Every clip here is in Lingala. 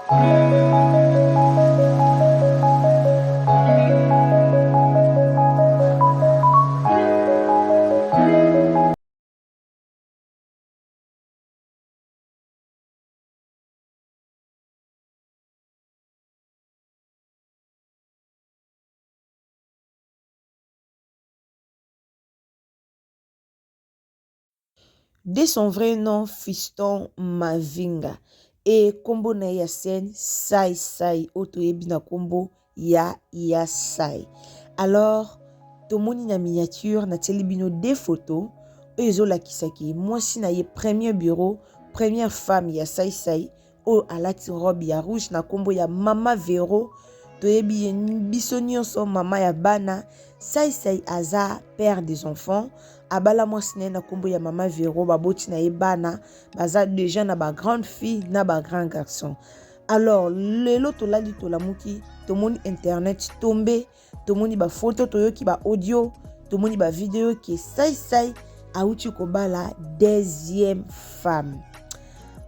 De son vrai nom Fiston Mavinga et kombo na ye ya scène Sai Sai oyo toyebi na kombo ya ya Sai. Alors tomoni na miniature natieli bino deux photos oyo ezolakisa ke mwasi na ye premier bureau première femme ya Sai Sai oyo alati robe ya rouge na kombo ya mama Vero toyebi ye biso nyonso mama ya bana Sai Sai aza père des enfants abala mwasi na ye na kombo ya mama Vero baboti na ye bana baza deja na ba grande fille na ba grand garçon alors lelo tolali tolamuki tomoni internet tombe tomoni ba photo toyoki ba audio tomoni ba video ke sai sai awuti kobala deuxième femme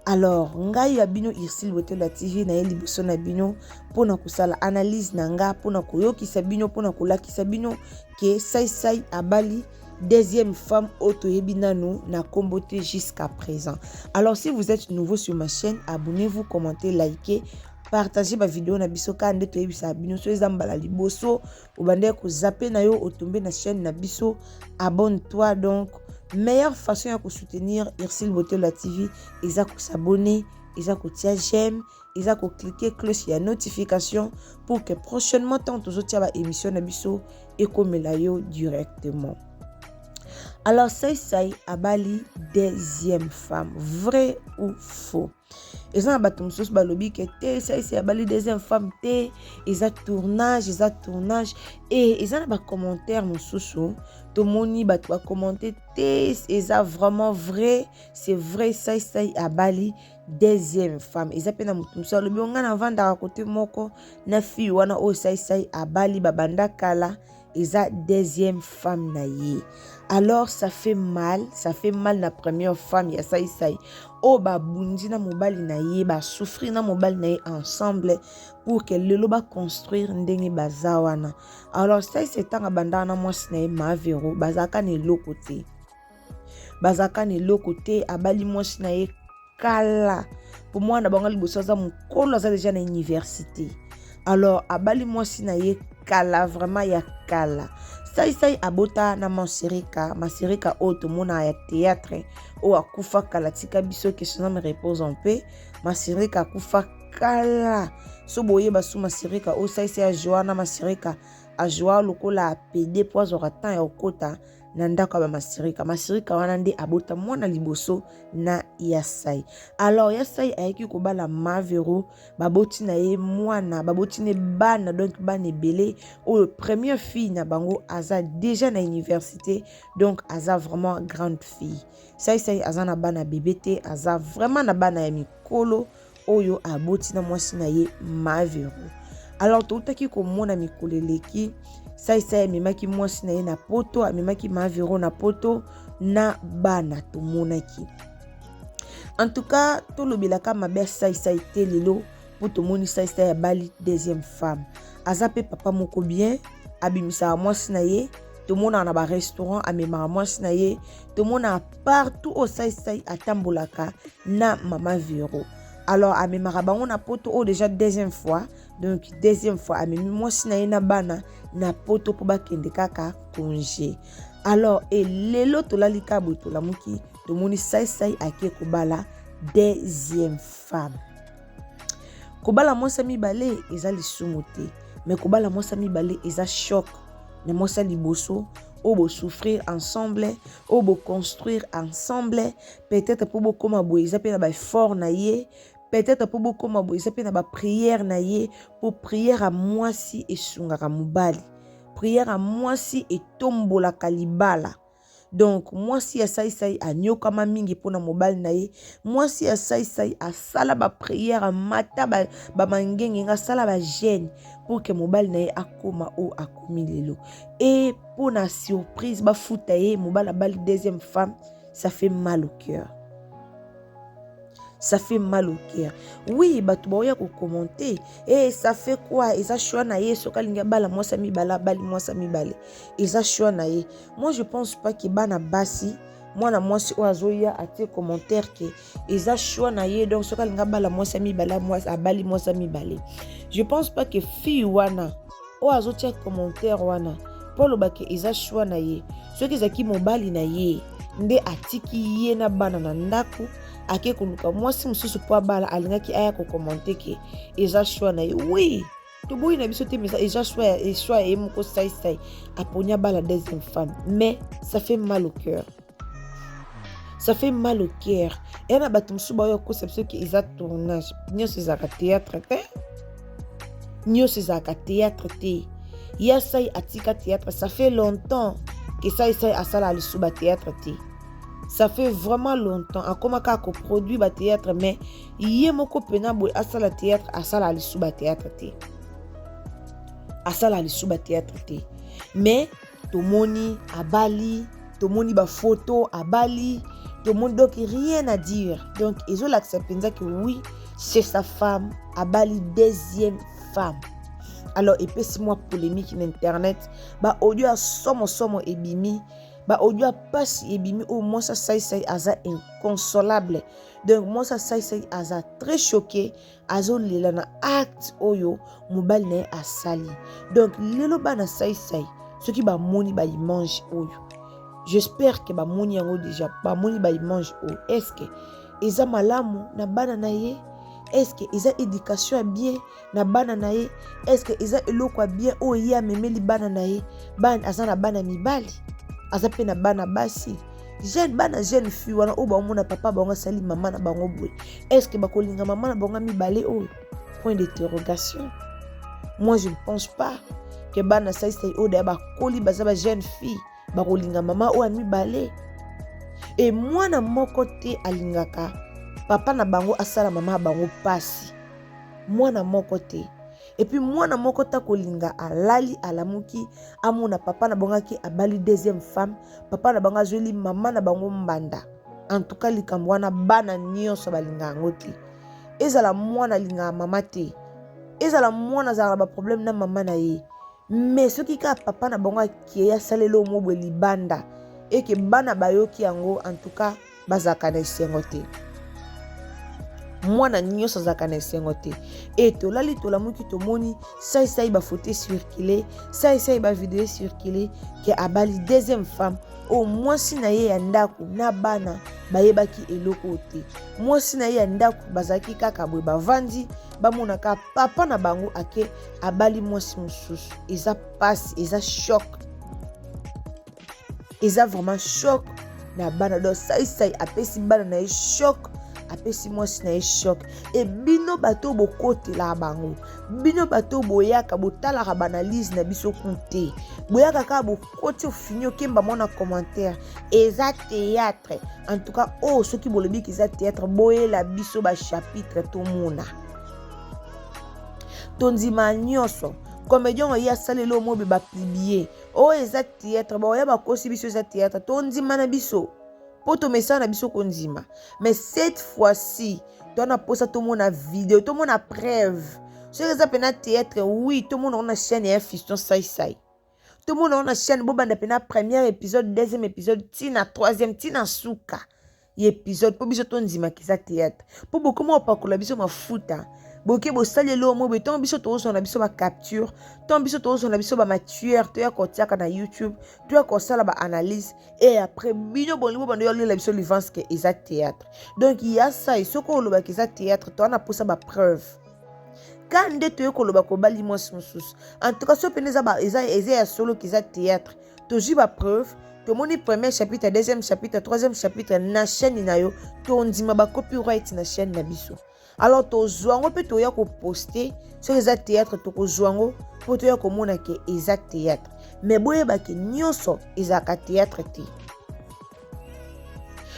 alors ngai ya bino Ursule Botola TV na ye liboso na bino mpo na kosala analyse na nga mpo na koyokisa bino mpo na kolakisa bino ke sai sai abali deuxième femme oyo toyebi nanu na kombo te jusqu'à présent. Alors si vous êtes nouveau sur ma chaîne, abonnez-vous, commentez, likez, partage bavideo na biso kaka nde toyebisaka bino so eza mbala liboso obandaki kozape na yo otombe na chaîne na biso abonne toi donc meilleure façon ya kosoutenir Ursule Botola TV eza kosabonner eza kotia j'aime eza kocliquer cloche ya notification pour que prochainement ntango tozotia ba émission na biso ekomela yo directement. Alors Sai Sai abali deuxième femme, vrai ou faux? Eza na bato mosusu balobi ke te Sai Sai abali deuxième femme te, eza tournage, eza tournage. E eza na bacommentaire mosusu tomoni bato bacommente te eza vraiment vrai, c'est vrai Sai Sai abali deuxième femme. Eza mpe na moto mosusu alobi ngai navandaka kote moko na fille wana oyo Sai Sai abali babanda kala eza deuxième femme na ye. Alors ça fait mal, ça fait mal na première femme ya Sai Sai oyo babundi na mobali na ye, basouffrir na mobali na ye ensemble pour que lelo baconstruire ndenge baza wana. Alors Sai Sai ntango abandaka na mwasi na ye Mavero bazalaka na eloko te, bazalaka na eloko te, abali mwasi na ye kala po mwana bango liboso aza mokolo aza deja na université. Alors abali mwasi na ye kala, vraiment ya kala. Sai Sai abota na Masirika, Masirika oyo tomona ya théâtre oyo akufa kala, tika biso que son âme repose en paix. Masirika akufa kala, so boyeba su Masirika oyo Sai Sai ajoa na Masirika ajoa lokola pede po azwaka temps ya kokota na ndako ya bamasirika. Masirika wana nde abota mwana liboso na ya Sai. Alors ya Sai ayaki kobala Mavero, baboti na ye mwana, baboti ne bana, donc bana ebele oyo première fille na bango aza déjà na université, donc aza vraiment grande fille. Sai Sai aza na bana bebe te, aza vraiment na bana ya mikolo oyo aboti na mwasi na ye Mavero. Alors toutaki komona mikolo eleki Sai Sai amemaki mwasi na ye na poto, amemaki Mavero na poto na bana tomonaki. En tout cas tolobelaka mabe ya Sai Sai te lelo po tomoni Sai Sai abali deuxième femme. Aza pe papa moko bien, abimisaka mwasi na ye, tomonaka na ba restaurant amemaka mwasi na ye, tomonaka partout oyo Sai Sai atambolaka na mama Vero. Alors amemaka bango na poto oyo déjà deuxième fois, donc deuxième fois amemi mwasi na ye na bana na poto po bakende kaka congé. Alors e lelo tolali kaka boye tolamuki tomoni Sai Sai ake kobala deuxième femme. Kobala mwasi ya mibale eza lisumu te, mais kobala mwasi ya mibale eza choc na mwasi ya liboso oyo bosouffrir ensemble, oyo boconstruire ensemble, peut-être po bokóma boye eza mpe na ba effort na ye, peut-être po bokóma boye eza mpe na ba prière na ye, po prière ya mwasi esungaka mobali, prière ya mwasi etombolaka libala. Donc mwasi ya Sai Sai anyokama mingi mpona mobali na ye, mwasi ya Sai Sai asala ba prière, amata ba mangenge, asala ba jeûne pour que mobali na ye akoma oyo akomi lelo. Et mpona surprise bafuta ye, mobali abali deuxième femme, ça fait mal au cœur. Ça fait mal au cœur. Oui, bato baoya kokommente e eh, ça fait quoi, eza choix na ye, soki alingi abala mwasi ya mibale, abali mwasi ya mibale, eza choix na ye. Moi, je pense pas ke bana basi, mwana mwasi oyo azoya atie commentaire ke eza choix na ye, donc soki alingi abala mwasi ya mibale, abali mwasi ya mibale, je pense pas ke fille wana oyo azotia commentaire wana mpo alobaki eza choix na ye, soki ezalaki mobali na ye nde atiki ye na bana na ndako, ake koluka mwasi mosusu mpo abala, alingaki aya kokommente ke eza choix na ye? Oui, toboyi na biso te, mais eza choix ya ye moko. Saisai aponi abala deuxième femme, mais ça fait mal au cœur, ça fait mal au cœur. Eya na bato mosusu baoyo kosa biso ke eza tournage. Nyonso ezalaka théâtre te, nyonso ezalaka théâtre te. Ya Sai atika théâtre, ça fait longtemps ke Sai Sai asala lisusu bathéâtre te. Ça fait vraiment longtemps. Akoma kaka koproduire bathéâtre, mais ye moko mpena boye asala théâtre, asala lisusu bathéâtre te, asala lisusu bathéâtre te. Mais tomoni abali, tomoni bafoto abali, tomoni, donc rien à dire. Donc ezolakisa mpenza ke oui, c'est sa femme, abali deuxième femme. Alors epesi mwa polémique na internet, baaudio ya somosomo ebimi, baaudio ya pasi ebimi, oyo mwasi Asaisai aza inconsolable. Donc mwasi Asaisai aza très choqué, azolela na acte oyo mobali na ye asali. Donc lelo bana Saisai soki bamoni baimage oyo, j'espère ke bamoni yango déjà, bamoni baimage oyo, est-ce eza malamu na bana na ye? Est-ce eza éducation ya bien na bana na ye? Est-ce eza eloko ya bien oyo ye amemeli bana na ye? Bana, aza na bana mibali, aza mpe na bana basi jeune. Bana jeune fille wana oyo baomona papa bango asali mama na bango boye, est-ce bakolinga mama na bango mibale oyo? Point d'interrogation. Moi, je ne pense pas ke bana Saisai oyo daya bakoli, baza ba jeune fille, bakolinga mama oyo ya mibale. E mwana moko te alingaka papa na bango asala mama ya bango mpasi, mwana moko te. Et puis mwana moko ta kolinga alali, alamuki, amona papa na bango ake abali deuxième femme, papa na bango azweli mama na bango mbanda. En tout cas, likambo wana bana nyonso balinga yango te. Ezala mwana alingaka mama te, ezala mwana azalaka na baproblème na mama na ye, mais soki kaka papa na bango akei asaleli omo boye libanda, eke bana bayoki yango, en tout cas bazalaka na esengo te. Mwana nyonso azalaka na esengo te. E tolali, tolamuki, tomoni Saisai bafoto ecircule, Saisai bavideo ecircule ke abali deuxième femme, oyo mwasi na ye ya ndako na bana bayebaki eloko oyo te. Mwasi na ye ya ndako bazalaki kaka boye, bavandi, bamonaka papa na bango ake abali mwasi mosusu. Eza pasi, eza choc, eza vraiment choc na bana. Donc Saisai apesi bana na ye choc, apesi mwasi na ye choc. E bino bato oyo bokotelaka bango, bino bato oyo boyaka botalaka baanalyse na biso ku te, boyaka kaka bokoti, ofini, okemba mwana commentaire eza théâtre. En tout cas oyo, soki bolobiki eza théâtre, boyela biso bachapitre, tomona, tondima nyonso. Comédien oyo ye asaleli oyo mobe bapublier oyo eza théâtre, baoya bakosi biso eza théâtre, tondima na biso mpo tomesana na biso kondima. Mais cette fois-ci toana mposa tomona video, tomona preuve. Soki eza mpena théâtre, oui, tomona ngo na chaîne ya Fiston Saisai, tomona ngo na chaîne. Bobanda mpena premier épisode, deuxième épisode, ntina troisième, ntina suka ya épisode, mpo biso tondimaka eza théâtre. Mpo bokoma opakola biso mafuta, boke bosali eloko mo boye, ntango biso tozozwa na biso bacapture, ntango biso tozozwa na biso bamatière, toya kotiaka na YouTube, toya kosala baanalyse, et après bino bolingi bobanda yolela biso livance ke eza théâtre. Donc ya Sai, soki olobaka eza théâtre, toa na mposa bapreuve ka nde toye koloba kobali mwasi mosusu. En tout cas, so pene eza ya solo ke eza théâtre, tozwi bapreuve, tomoni premier chapitre, deuxième chapitre, troisième chapitre na chaîne na yo, tondima bacopyright na chaîne na biso. Alors tozwa yango mpe toya koposte. Soki eza théâtre, tokozwa yango mpo toya komona ke eza théâtre. Mais boyebake nyonso ezalaka théâtre te.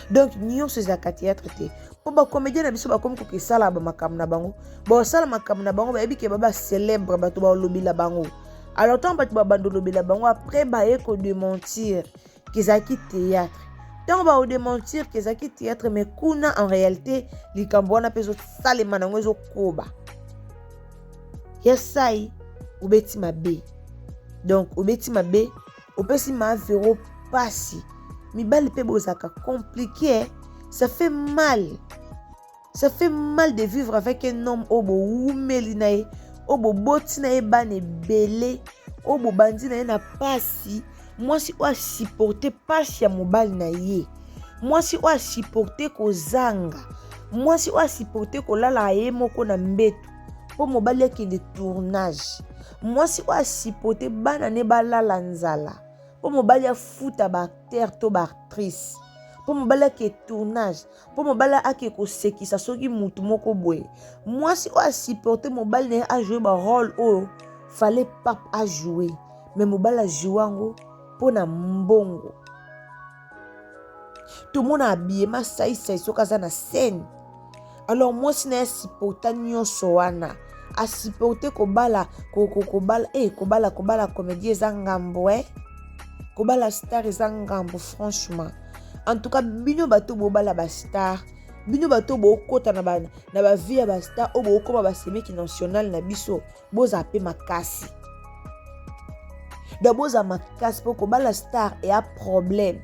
Donc nyonso ezalaka théâtre te, mpo bacomédien na biso bakomi koka esala bamakambo na bango, basala makambo na bango, bayebi ke ba bacélèbre, bato balobela bango. Alors ntango bato babanda olobela bango, après baye kodémentir ke ezalaki théâtre. Ntango baodementir ke ezalaki théâtre, mais kuna en réalité likambo wana mpe ezosalema nango, ezokoba. Ya Sai, obeti mabe. Donc obeti mabe, opesi Mavero pasi. Mibali mpe bozalaka compliqué. Ça fait mal, ça fait mal de vivre avec un homme oyo bowumeli na ye, oyo boboti na ye bana ebele, oyo bobandi na ye na pasi. Mwasi oyo asupporte pasi ya mobali na ye, mwasi oyo asupporte kozanga, mwasi oyo asupporte kolala ye moko na mbeto mpo mobali akende tournage, mwasi oyo asupporte bana ne balala nzala mpo mobali afuta baacteur to baactrice, mpo mobali ake tournage, mpo mobali ake kosekisa soki mutu moko boye, mwasi oyo asupporte mobali na ye ajoue barole oyo fallait pas ajoue, mais mobali ajoue yango mpo na mbongo. Tomona abiyema Saisai soki aza na scène. Alors mwasi na ye asupporta nyonso wana, asupporte kobala, kobala, kobala, kobala comédie eza ngambo, kobala star eza ngambo. Franchement, en tout cas, bino bato bobala bastar, bino bato bokota na bavie ya bastar oyo bokóma basemeki national na biso, bozala mpe makasi. Donc bozala makasi mpo kobala star eya problème,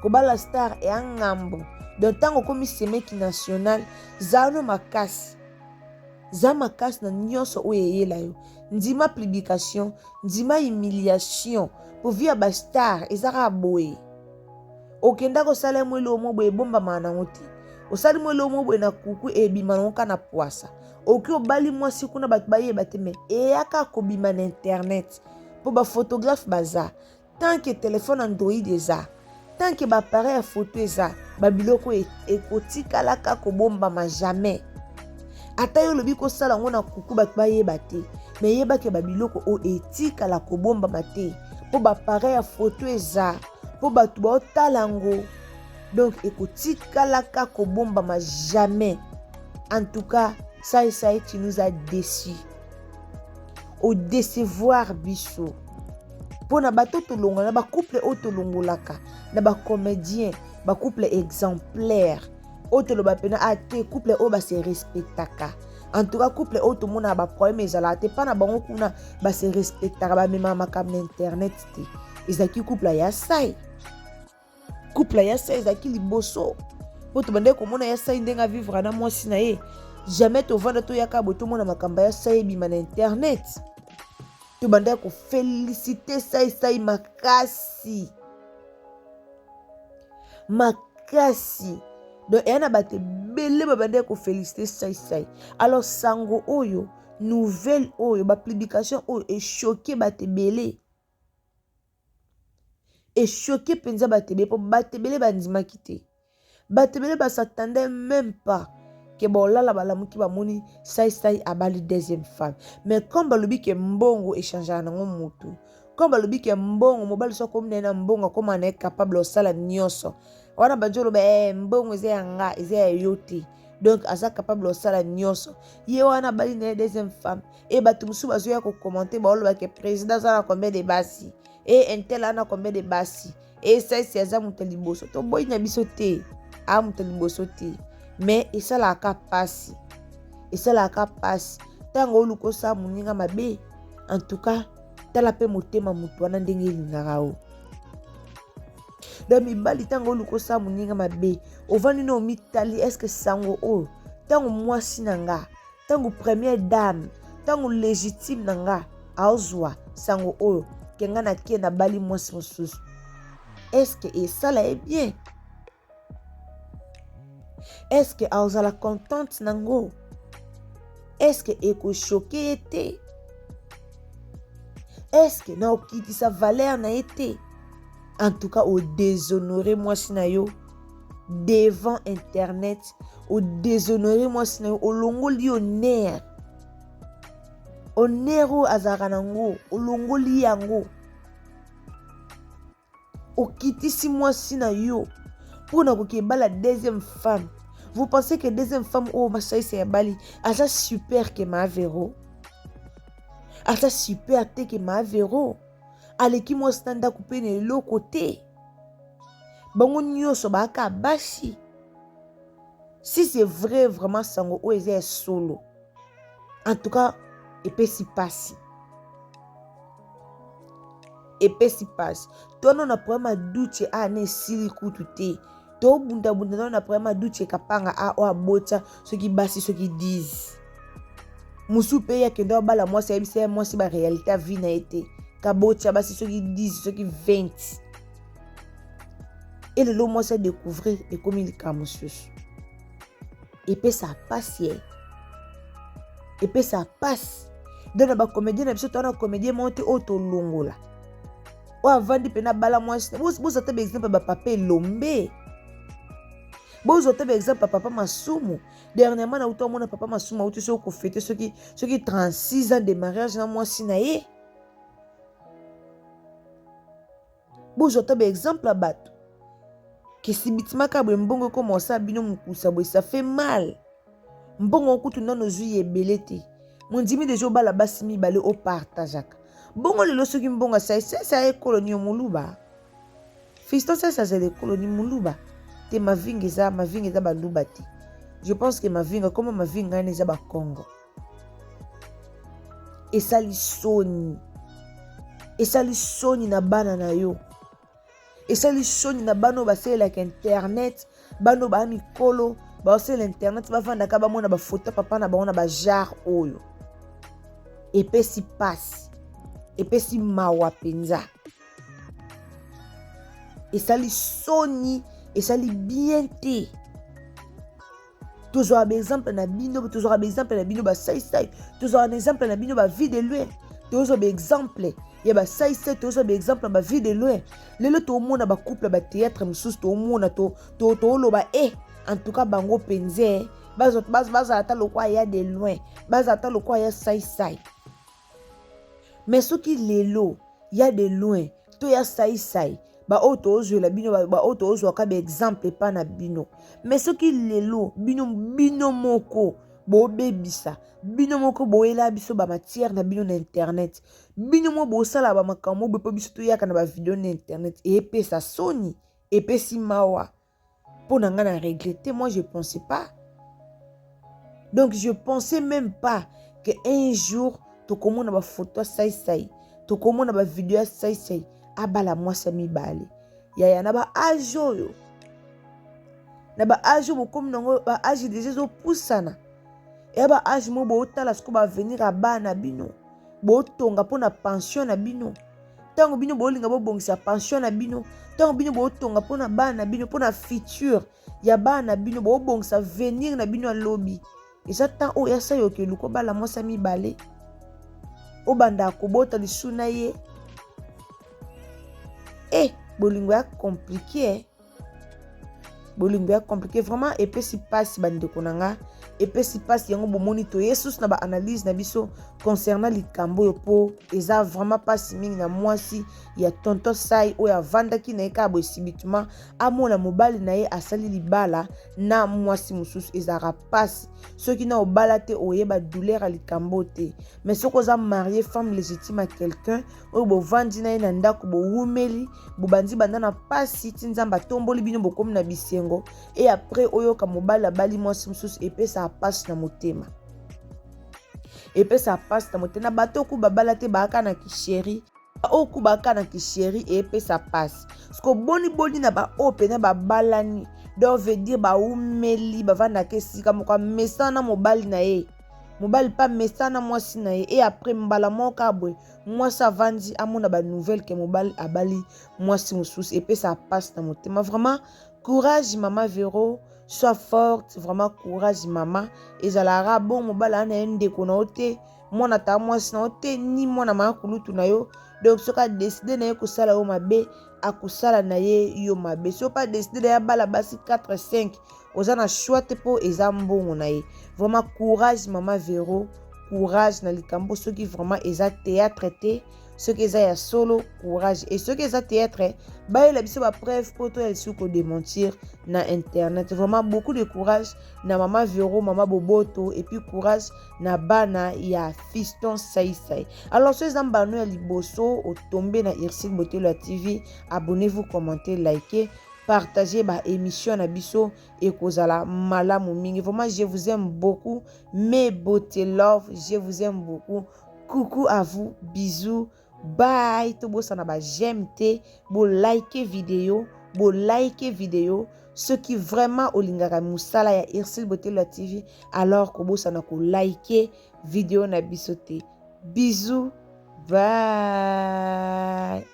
kobala star eya ngambo. Donc ntango okomi semeki national, zala no makasi, za makasi na nyonso oyo eyela yo. Ndima publication, ndima humiliation, po vie ya bastar eza kaka boye. Okenda kosala mwa eloko mo boye, ebombamaka nango te. Osali mwa eloko mo boye na kuku, ebima nango kaka na pwasa. Oki obali mwasi kuna, bato bayeba te, mais eyaka kobima na internet mpo baphotographe baza. Tant que telefone Android eza, tant que baappareil ya photo eza, babiloko ekotikalaka kobombama jamais. Ata yo olobi kosala yango na kuku, bato bayeba te, mais yebake babiloko oyo etikala kobombama te mpo baappareil ya photo eza, mpo bato baotala yango. Donc ekotikalaka kobombama jamais. En tout cas, Sai Sai, tu nous as déçu, odécevoir biso. Mpona bato tolongola na bacouple oyo tolongolaka na bacomédien, bacouple exemplaire oyo toloba mpena a te, couple oyo base respectaka. En tout cas, couple oyo tomonaka baproblème ezalaka te mpa na bango kuna, base respectaka, bamemaka makambo na internet te, ezalaki couple ya Sai. Couple ya Sai ezalaki liboso mpo tobandaki komona ya Sai ndenge avivre na mwasi na ye. Jamais tovanda toyaka boye, tomona makambo ya Sai ebima na internet. Tobandaki koféliciter Sai Sai makasi makasi. Donc eya na bato ebele babandaki koféliciter Sai Sai. Alors sango oyo, nouvelle oyo, bapublication oyo echoquer bato ebele, echoquer mpenza bato ebele, mpo bato ebele bandimaki te. Bato ebele bas'attendait même pas ke bolala balamuki, bamoni Sai Sai abali deuxième femme. Mais comme balobi ke mbongo echangeaka nango motu, comme balobi ke mbongo, mobali so akomi na ye na mbongo, akóma na ye capable osala nyonso wana. Bandi oloba mbongo eza ya nga, eza ya yo te. Donc aza capable osala nyonso. Ye wana abali na ye deuxième femme. E bato mosusu bazoya kocommenter, baoloba ke président aza na combien de basi, e intel aza na combien de basi, e Saisi aza moto ya liboso. Toboyi na biso te, aa moto ya liboso te, mais esalaka mpasi, esalaka mpasi ntango oluka osala moninga mabe. En tout cas, tala mpe motema moto wana ndenge elingaka o. Donc mibali, ntango oluka osala moninga mabe, ovandi na omitali: est-ce sango oyo, ntango mwasi na nga, ntango première dame, ntango légitime na nga aozwa sango oyo ke nga nake nabali mwasi mosusu, est-ce esala ye bien? Est-ce aozala contente nango? Est-ce ekochoquer ye te? Est-ce na okitisa valeur na ye te? En tout cas, odéshonorer mwasi na yo devant internet, odéshonorer mwasi na yo, olongoli honneur, honneur oyo azalaka nango, olongoli yango, okitisi mwasi na yo mpona koki ebala deuxième femme. Vous pensez que deuxième femme oyo Masaisa ya bali aza super ke Maavero? Aza super te ke Maavero. Aleki mwasi na ndako mpe na eloko te. Bango nyonso baaka basi. Si c'est vrai vraiment sango oyo eza ya solo. En tout cas, epesi pasi. Epesi pasi. Tono na problème ya Duce a na esili kutu te. Tobundabunda nano na problème ya Duce Kapanga a oyo abota soki basi soki 10. Mosusu mpe ye akende abala mwasi ayebisa ye mwasi ba réalité ya vie na ye te. Kabotya basi soki 10 soki 20. Elelo mwasi a découvrir ekomi likambo mosusu. Epesa pasi ye. Epesa pasi. Donc na ba comédien na biso towana comédien moko te oyo tolongola. Oyo avandi mpe na bala mwasi. Bozwa ata ba exemple ya ba papa Elombe. Bozwa ata ba exemple ya papa Masumu. Dernièrement nauta omona papa Masumu auti soki kofete soki soki 36 ans de mariage na mwasi na ye. Bozwa ata ba exemple ya bato. Kesibitimaka boye mbongo ekoma osala bino mokusa boye ça fait mal. Mbongo kutu nano ozwi ebele te. Mondimi deja obala basi mibale opartageaka. Bongo lelo soki mbongo asali sasa ekolo ni yo moluba. Fiston sasa azali ekolo ni moluba. Te mavinga eza mavinga eza baluba te. Je pense que mavinga comme mavinga wana eza ba Congo. Esali soni. Esali soni na bana na yo. Esali soni na bana oyo basalelaka internet, bana oyo baa mikolo baosalela internet bavandaka bamona bafoto papa na bango na bajare oyo. Epesi pasi, epesi mawa mpenza. Esali soni, esali bien te. Tozwaka baexemple na bino, tozwaka baexemple na bino basaisai, tozwaka na exemple na bino bavie de loin, tozwa baexemple ya basaisai, tozwa baexemple ya bavie de loin. Lelo tomona bacouple ya batheatre mosusu, tomona toloba e en tout cas bango mpenza bazala ata lokwa ya de loin, bazala ata lokwa ya saisai. Mais soki lelo ya de loin to ya saisai baoyo tozwela bino, baoyo tozwaka baexemple epa na bino, mais soki lelo bino bino moko bobebisa, bino moko boyela biso bamatière na bino na internet, bino moko bosala bamakambo boye mpo biso toyaka na bavideo na internet, epesa soni, epesi mawa. Mpo na nga na regrette, moi je pensais pas. Donc je pensais même pas que un jour tokomona ba photo ya saisai, tokomona ba video ya saisai abala mwasi ya mibale. Yaya na ba age oyo, na ba age oyo bokomi nango, ba age deja ezopusana. Eya ba age moko bootala sikoyo ba avenir ya bana bino, botonga mpo na pension na bino. Ntango bino bolinga bobongisa pension na bino, ntango bino botonga mpo na bana na bino, mpo na futur ya bana na bino, bobongisa avenir na bino ya lobi. Eza temps oyo ya sayo oke luka obala mwasi ya mibale, obanda kobota lisu na ye. Bolingo ya compliqué. Bolingo ya compliqué vraiment, epesi pasi bandeko na nga, epesi pasi. Yango bomoni toye susu na ba analyse na biso concernant likambo oyo, po eza vraiment pasi mingi na mwasi ya tonton Sai oyo avandaki na ye kaka boye subitement amona mobali na ye asali libala na mwasi mosusu. Ezalaka pasi soki na obala te, oyeba douleur ya likambo te. Mais soki oza marié, femme légitime à quelqu'un oyo bovandi na ye na ndako, bowumeli, bobandi banda na pasi ti Nzambe atomboli bino, bokomi na bisengo, et après oyoka mobali abali mwasi mosusu, epesaka pasi na motema, epesaka pasi na motema. Na bato oku babala te, baaka na kisheri, oku baaka na kisheri, epesa pasi. Siko boni boni na baoyo pena babalani, donc veut dire baumeli, bavandaka esika moko, amesana na mobali na ye, mobali pa amesana na mwasi na ye, et après mbala moko kaka boye mwasi avandi amona ba nouvelle ke mobali abali mwasi mosusu, epesaka pasi na motema. Vraiment courage mama Vero, sois forte, vraiment courage mama. Ezalaka bon mobali ana ye ndeko na yo te, mwana ta mwasi na yo te, ni mwana mama kulutu na yo. Donc soki adeside na ye kosala yo mabe, akosala na ye yo mabe. Soki mpe adeside na ye abala basi 4 5, oza na choix te mpo eza mbongo na ye. Vraiment courage mama Vero, courage na likambo. Soki vraiment eza théâtre te, soki eza ya solo, courage. Et soki eza théâtre, bayela biso ba preuve mpo toya lisusu kodementir na internet. Vraiment beaucoup de courage na mama Vero, mama Boboto, et puis courage na bana ya Fiston Saisai. Alors so eza mbano ya liboso otombe na Ursule Botelo ya TV, abonnez-vous, commentez, likez. partager ba émission na biso ekozala malamu mingi. Vraiment, je vous aime beaucoup, mes beautés love, je vous aime beaucoup. Coucou à vous, bisous, bye. Tobosana ba j'aime te, bo like vidéo, bo like vidéo. Soki vraiment olingaka mosala ya Ursule Botelwa TV, alors kobosana ko like vidéo na biso te. Bisous, bye.